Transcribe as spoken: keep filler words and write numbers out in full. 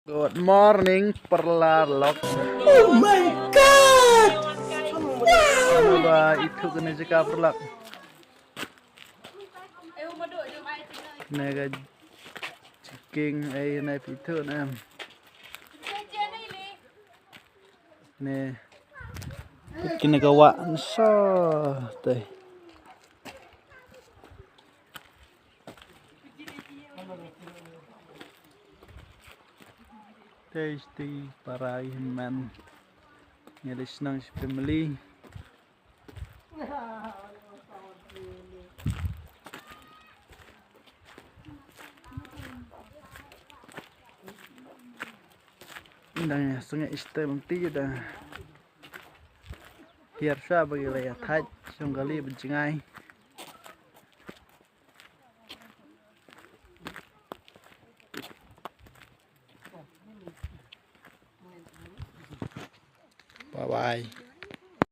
Good morning, paralok. Oh my God! Ba ithuh kane jaka paralok. Ne ka jiking ai ne phi ithuh ne. Ne. Kine ka wah nsa te. Te sti parai man. Ngi la shnong shi family. Dang ïa sngewsih lynti da hiar sha ba ki la ïa thait shong kali ba jngai. Bye bye.